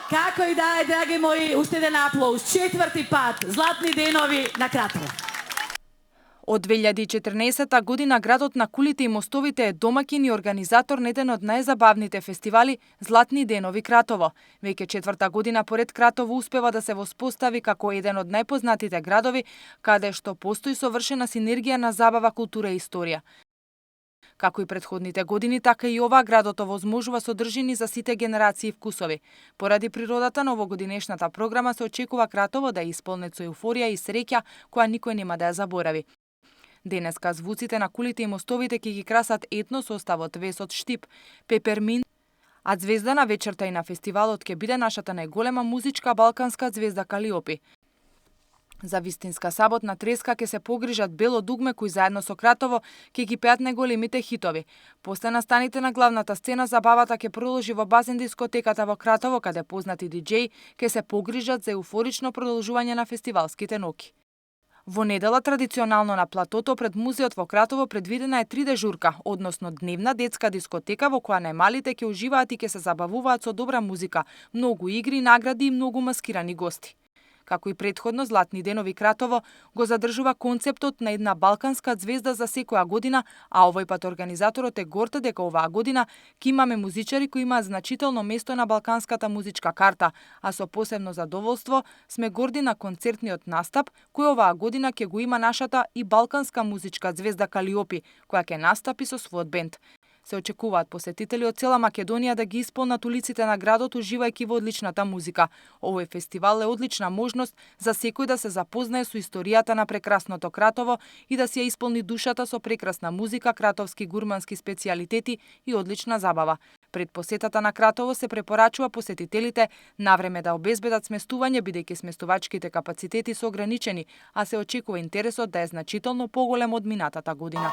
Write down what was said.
Како и да е, драги мои, уште еден аплауз. 4ти пат, златни денови на Кратово. Од 2014 година градот на кулите и мостовите е домаќин и организатор на еден од најзабавните фестивали Златни денови Кратово. Веќе 4та година поред Кратово успева да се воспостави како еден од најпознатите градови каде што постои совршена синергија на забава, култура и историја. Како и претходните години, така и ова градот овозможува содржини за сите генерации и вкусови. Поради природата на овогодинешната програма се очекува Кратово да е исполнет со еуфорија и среќа која никој нема да ја заборави. Денеска звуците на кулите и мостовите ќе ги красат етно составот Весот Штип, Пеперминт, а звезда на вечерта и на фестивалот ќе биде нашата најголема музичка балканска звезда Калиопи. За вистинска саботна треска ќе се погрижат Бело дугме кои заедно со Кратово ќе ги пеат најголемите хитови. После настаните на главната сцена забавата ќе продолжи во базен дискотеката во Кратово каде познати диџеи ќе се погрижат за еуфорично продолжување на фестивалските ноќи. Во недела традиционално на платото пред музеот во Кратово предвидена е 3 дежурка, односно дневна детска дискотека во која најмалите ќе уживаат и ќе се забавуваат со добра музика, многу игри, награди и многу маскирани гости. Како и претходно, Златни денови Кратово го задржува концептот на една балканска звезда за секоја година, а овој пат организаторот е горд дека оваа година ќе имаме музичари кои имаат значително место на балканската музичка карта, а со посебно задоволство сме горди на концертниот настап кој оваа година ќе го има нашата и балканска музичка звезда Калиопи, која ќе настапи со својот бенд. Се очекуваат посетители од цела Македонија да ги исполнат улиците на градот уживајќи во одличната музика. Овој фестивал е одлична можност за секој да се запознае со историјата на прекрасното Кратово и да си ја исполни душата со прекрасна музика, кратовски гурмански специјалитети и одлична забава. Пред посетата на Кратово се препорачува посетителите навреме да обезбедат сместување бидејќи сместувачките капацитети се ограничени, а се очекува интересот да е значително поголем од минатата година.